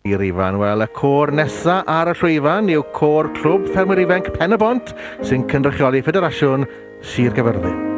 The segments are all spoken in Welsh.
I'r Ifan, wel, y côr nesa ar y llwyfan yw Côr Clwb Ffermwyr Ifanc Pen-y-bont, sy'n cynrychioli Ffederasiwn Sir Gaerfyrddin.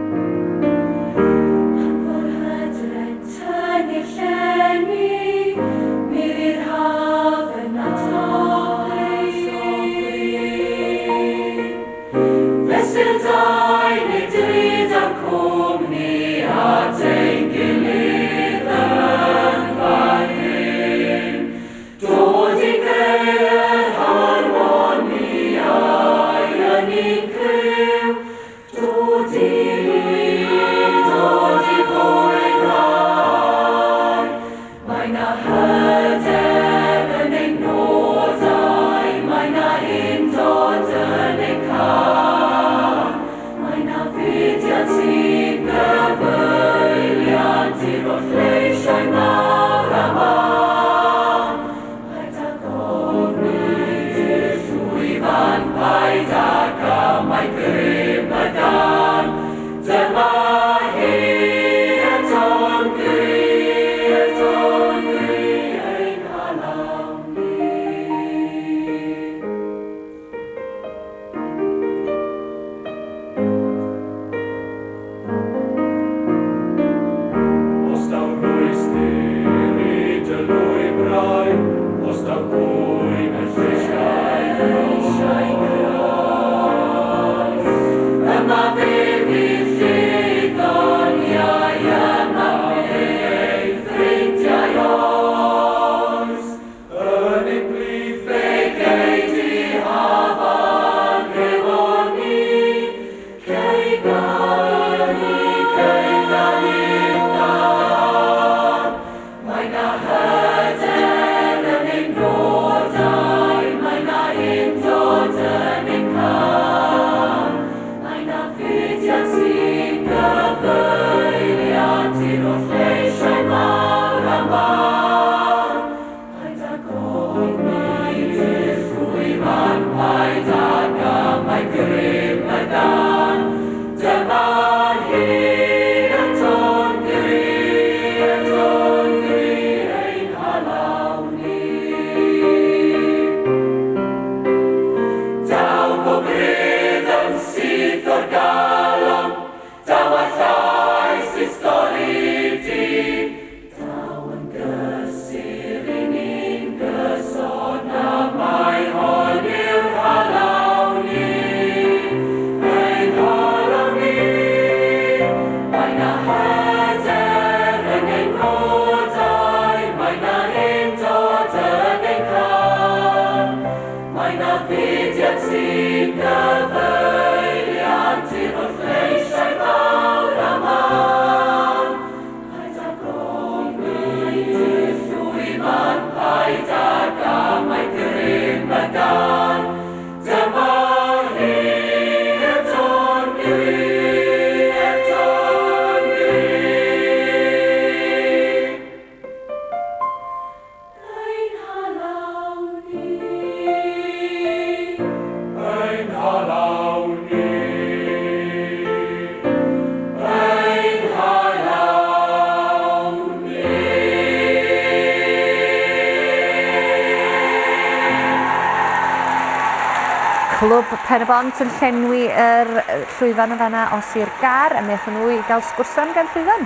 Clwb Pen-y-bont yn llenwi yr llwyfan yn fanna o Sir Gâr, a mi aethon nhw i gael sgwrs am gan llwyfan.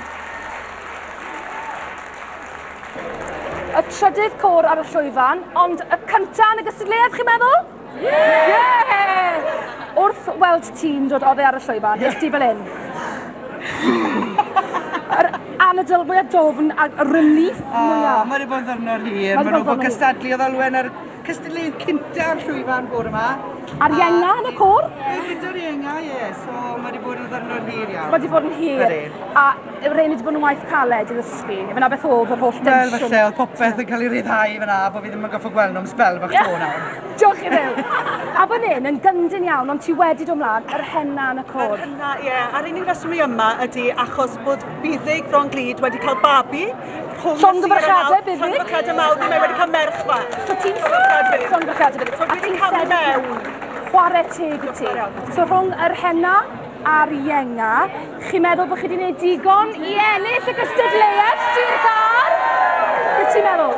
Y trydydd côr ar y llwyfan, ond y cynta yn y gystadleuaeth, chi'n meddwl? Ie! Yeah! Wrth weld ti'n dod oddi ar y llwyfan, yeah. ti fel hyn. Yr anadl mwyaf dofn a relief mwyaf. Mae wedi bod yn ddyrnod hir. Mae wedi bod cystadlu oedd Olwen ar cystadleuaeth cynta ar llwyfan bore yma. A'r ienga yn y côr? Ie, gyda'r ienga, ie. So mae wedi bod yn ddyrnod hir iawn. Mae wedi bod yn hir. A rhain wedi bod yn waith caled i ddysgu. Fyna beth oedd yr holl tensiwn. Wel, falle, oedd popeth yn cael ei ryddhau fyna, bod fi ddim yn goffo gweld nhw'n sbel bach to nawr. Diolch i Dduw. A fan hyn, yn gyndyn iawn, ond ti wedi dod mlaen, yr henna yn y côr. Yr henna, ie. A'r unig reswm i yma ydy achos bod Buddug Fron Glyd wedi cael babi. Llongyfarchiadau, Buddug. Llongyfarchiadau mawr, mae wedi cael merch fach. So ti'n... Llongyfarchiadau, Buddug. So dwi wedi cael mewn. Chwarae teg i ti. So rhwng yr henna a'r ienga, chi'n meddwl bod chi wedi gwneud digon i ennill y gystadleuaeth, Sir Gâr? Beth ti'n meddwl?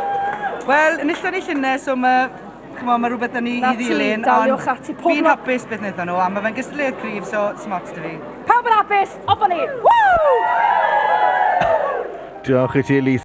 Wel, enillon ni llynedd, so mae ch'mo, mae rhywbeth yn ni Na i ti, ddilyn. daliwch ati, pob Fi'n lwc. hapus beth wnaethon nhw, a mae fe'n gystadleuaeth cryf, so smart 'da fi. Pawb yn hapus, off â ni! Woo! Diolch i ti, Lisa.